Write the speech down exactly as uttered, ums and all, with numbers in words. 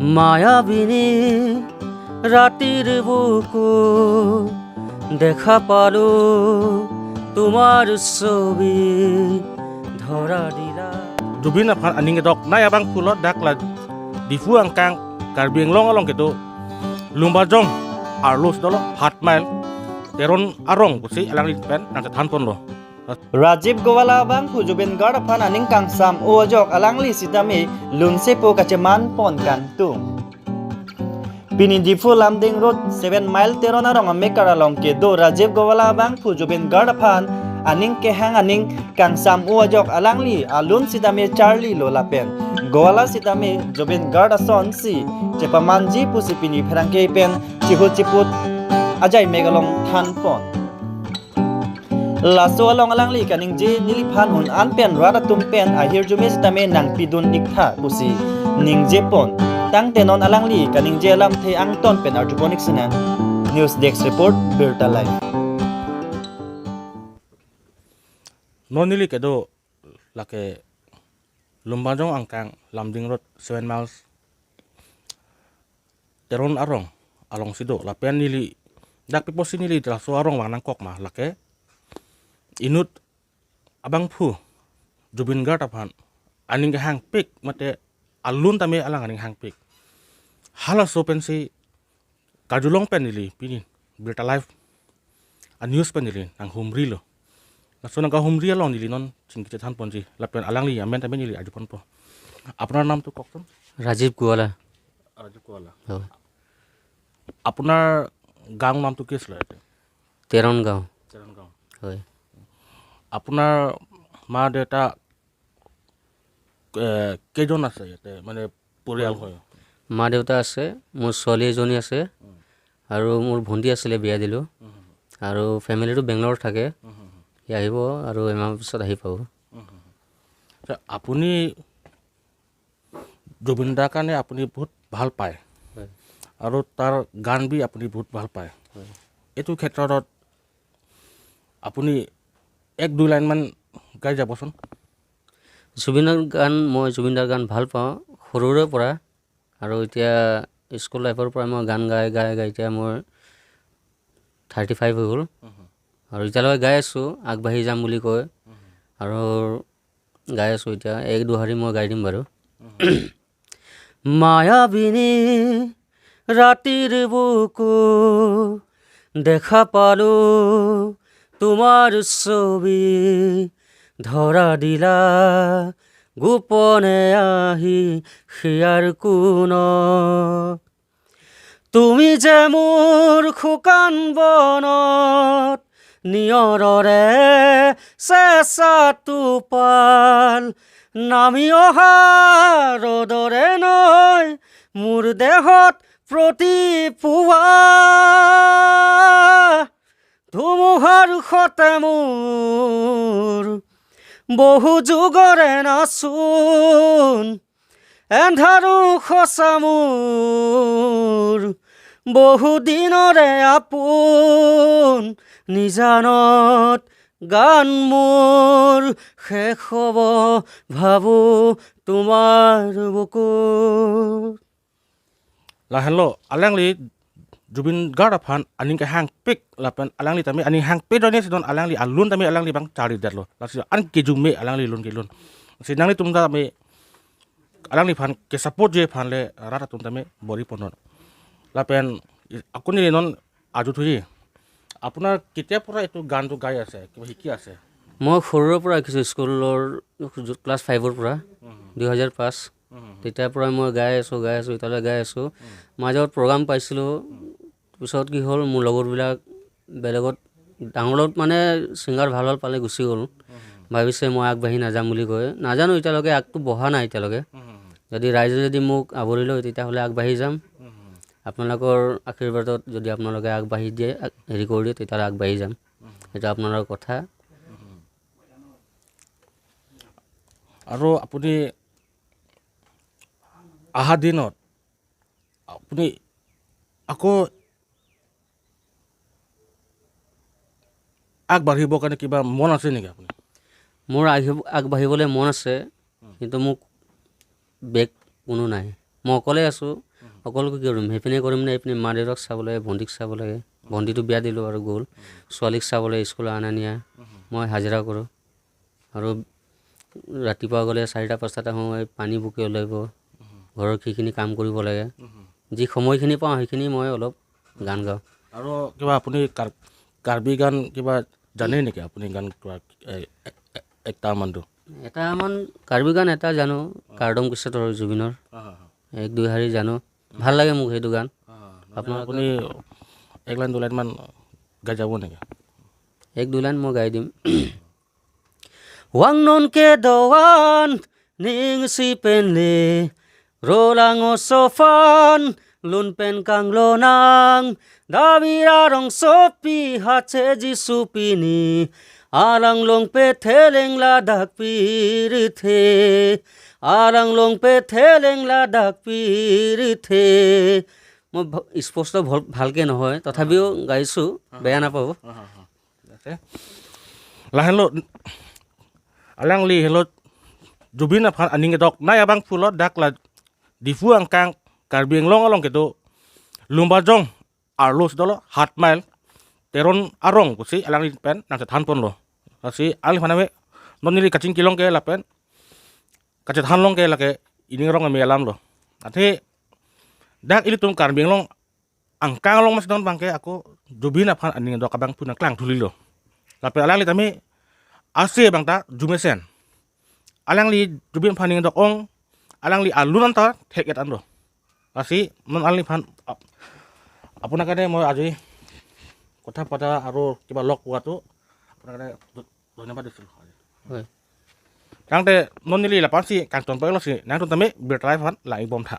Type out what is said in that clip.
মায়াবিনী রাতির বুকু দেখা পালো তোমার ছবি ধরা দিলা। Jubin aphan aning kedoknei abangphu lo dak la Diphu angkang Karbi Anglong along kedo Lumbajong arlo si dolo, Hat Mile, Teron arong pusi alangli pen nangchethan ponlo. Rajiv Gowala abangphu Zubeen Garg aphan aning kangsam-o ajok alangli sitame lunsepo kacheman pon kangtung. Pini Diphu Lumding Road seven mile Teron arong amekar along kedo Rajiv Gowala abangphu Zubeen Garg aphan aning kehang aning kangsam-o ajok alangli alun sitame charlilo lapen Gowala sitame Zubeen Garg asonsi chepamanji pusi pini pherangke pen chihut chiput ajai megalong than pon. Laso along alangli kaningje neliphan hun an pen rat atum pen ahirjume sitame nangpidun iktha pusi ningje pon. Tangte non alangli kaningje alamthe angton pen arjupon ik sinang. News Desk Report, Birta Live. Non neli kedo lake Lumbajong angkang Lumding Road seven miles Teron arong along si do lapen neli dak piposi neli laso arong vang nangkok ma lake inut abangphu Zubeen Garg aphan aning kehangpik mate alun tame alang aning hangpik. Halaso pensi karjulong pen neli pini Birta Live a news pen neli nanghumrilo. Laso nangkahumri along neli non chingki chethan ponji lapen alangli amen tame neli arju ponpo. আপোনাৰ নামটো কওকচোন। ৰাজীৱ গোৱালা। ৰাজীৱ গোৱালা। হয়। আপোনাৰ গাঁৱৰ নামটো কি আছিলে? তেৰণ গাঁও। তেৰণ গাঁও। হয়। আপোনাৰ মা দেউতা, এ, কেইজন আছে ইয়াতে, মানে পৰিয়াল হয়? মা দেউতা আছে, মোৰ ছোৱালী এজনী আছে, উম। আৰু মোৰ ভণ্টি আছিলে, বিয়া দিলোঁ। উম। আৰু ফেমিলিটো বেংগলৰত থাকে। উম। সি আহিব আৰু এমাহ পিছত আহি পাব। উম। আচ্ছা, আপুনি জুবিন দাৰ কাৰণে আপুনি বহুত ভাল পায়। হয়। আৰু তাৰ গান বি আপুনি বহুত ভাল পায়। হয়। এইটো ক্ষেত্ৰত আপুনি এক দুই লাইনমান গাই যাবচোন। জুবিনৰ গান, মই জুবিন দাৰ গান ভাল পাওঁ সৰুৰে পৰা। আৰু এতিয়া স্কুল লাইফৰ পৰা মই গান গাই, গাই, গাই এতিয়া মোৰ থাৰ্টি ফাইভ হৈ গ'ল। উম। আৰু এতিয়ালৈকে গাই আছোঁ, আগবাঢ়ি যাম বুলি কয়। উম। আৰু গাই আছোঁ এতিয়া, এক দুশাৰী মই গাই দিম বাৰু। উম। মায়াবিনী ৰাতিৰ বুকু দেখা পালো তোমাৰ ছবি ধৰা দিলা গোপনে আহি হিয়াৰ কোণত। তুমি যে মোৰ শুকান বনত নিয়ৰৰে চেঁচা টোপাল নামি অহা ৰ'দৰে নৈ মোৰ দেহত প্ৰতি পুৱা। ধুমুহাৰ সতে মোৰ বহু যুগৰে নাচোন, এন্ধাৰো সঁচা মোৰ বহু দিনৰে আপোন। নিজানত গান মোৰ শেষ হ'ব ভাবো তোমাৰ বুকুত। Lahenlo, alangli Zubeen Garg aphan aning kehangpik lapen alangli tame aning hangpik doni sidon alangli alun tame alangli bang chari detlo. Lasi an kejung me alangli lun kelun. Si nanglitum tame alangliphan ke support je aphan le rat atum tame bori ponnon. Lapen akuni non arju thuji. আপোনাৰ কেতিয়াৰ পৰা এইটো গানটো গাই আছে, কিবা শিকি আছে? মই সৰুৰে পৰা শিকিছোঁ, স্কুলৰ ক্লাছ ফাইভৰ পৰা, উম। দুই হাজাৰ পাঁচ। উম। তেতিয়াৰ পৰা মই গাই আছোঁ, গাই আছোঁ, এতিয়ালৈ গাই আছোঁ। উম। মাজত প্ৰগ্ৰাম পাইছিলোঁ, উম। পিছত কি হ'ল, মোৰ লগৰবিলাক বেলেগত ডাঙৰ মানে ছিংগাৰ ভাল ভাল পালে গুচি গ'ল। উম। ভাবিছে মই আগবাঢ়ি নাযাম বুলি কয়। নাজানো এতিয়ালৈকে, আগটো বঢ়া নাই এতিয়ালৈকে। উম। যদি ৰাইজে যদি মোক আৱৰি লয়, তেতিয়াহ'লে আগবাঢ়ি যাম। উম। আপোনালোকৰ আশীৰ্বাদত যদি আপোনালোকে আগবাঢ়ি দিয়ে, আগ-, হেৰি কৰি দিয়ে, তেতিয়াহ'লে আগবাঢ়ি যাম। উম। সেইটো আপোনালোকৰ কথা। উম। আৰু আপুনি অহা দিনত আপুনি আকৌ আগবাঢ়িবৰ কাৰণে কিবা মন আছে নেকি আপুনি? মোৰ আহিব-, আগবাঢ়িবলৈ মন আছে, উম। কিন্তু মোক বেগ কোনো নাই। মই অকলে আছোঁ। অকল কি কৰিম, সেইপিনে কৰিম নে এইপিনে মা দেউতাক চাব লাগে, ভণ্টিক চাব লাগে। ভণ্টিটো বিয়া দিলোঁ আৰু গ'ল। ছোৱালীক চাবলৈ স্কুল অনা নিয়া মই হাজিৰা কৰোঁ। আৰু ৰাতিপুৱা গ'লে চাৰিটা পাঁচটাত আহোঁ, এই পানী বুকি ওলাব, ঘৰৰ সেইখিনি কাম কৰিব লাগে। যি সময়খিনি পাওঁ সেইখিনি মই অলপ গান গাওঁ। আৰু কিবা আপুনি কাৰ-, কাৰ্বি গান কিবা জানে নেকি আপুনি? গান কিবা, এ, এ, এ, এটামানটো? এটামান কাৰ্বি গান এটা জানো, কাৰ্ডম কেছেটৰ জুবিনৰ। এক দুই শাৰী জানো। ভাল লাগে মোক সেইটো গান। আপোনালোকে আপুনি এক লাইন দুই লাইনমান গাই যাব নেকি? এক দুই লাইন মই গাই দিম। Vangnon kedo-an ning isi pen le, rolang osophan lun pen kanglonang, David arongsopi hache Jisu pini, alang long petheleng ladak pirithe, alang long petheleng ladak pirithe. মই ভ-, স্পষ্ট ভল-, ভালকে নহয়, তথাপিও গাইছোঁ, বেয়া নাপাব। ঠিক আছে। Lahenlo, alangli helo Jubin aphan aning kedok nai abangphu lo, dak la Diphu angkang Karbi Anglong along kedo Lumbajong arlo si dolo, Hat Mile Teron arong pusi alangli pen nangchethan ponlo. Lasi alangliphan ave non neli kachingki long ke lapen kachethan long ke lake ining rong ame alam lo. Athe dak ilitum Karbi Anglong angkang along mas don abangke ako Jubin aphan aning kedok abangphu nangklang thulilo. Lapen alangli tame ase abang ta jumesen. Alangli Jubin aphan aning kedok ong, alangli alun anta thek-et an lo. Lasi non alangliphan ap-, আপোনাক কাৰণে মই আজি কথা পতা আৰু কিবা লগ পোৱাটো আপোনাক কাৰণে ধ-, ধন্যবাদ দিছিলোঁ আজি। হয়। Tangte non neli lapu-ansi kangton pelo si, nangtum tame birta aphan lang-ik bom tha.